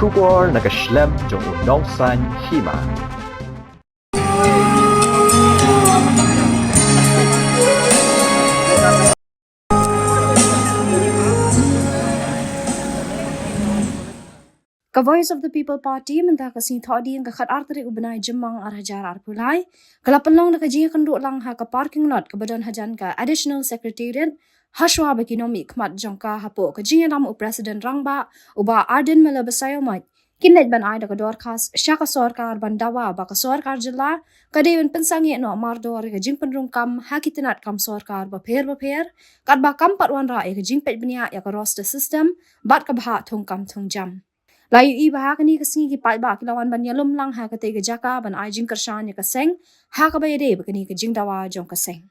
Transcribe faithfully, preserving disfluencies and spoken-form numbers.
Khubor na ka shlem jong u nongsan hima. Ka Voice of the People Party mynta ka sngi Thohdieng ka khat ar tarik u bnai Jymmang ar hajar arphew lai ka la pynlong da ka jingkynduh lang ha ka parking lot kaba don hajan ka Additional Secretariat, hashwa ba ki nongmihkhmat jong ka hapoh ka jingïalam u President Rangbah u Bah Ardent Miller Basaiawmoit kin leit ban ai da ka dorkhas sha ka sorkar ban dawa ba ka sorkar jylla ka dei ban pynsangeh noh mardor ïa ka jingpynrung kam ha ki tnat kam sorkar bapher bapher, katba kam pat wanrah ïa ka jingpeit bniah ïa ka roster system bad ka bhah thung kam thung jam. La ïohi ba ha kane ka sngi ki paidbah ki la wan ban ïalum lang ha katei ka jaka ban ai jingkyrshan ïa ka seng ha kaba ïadei bad kane ka jingdawa jong ka seng.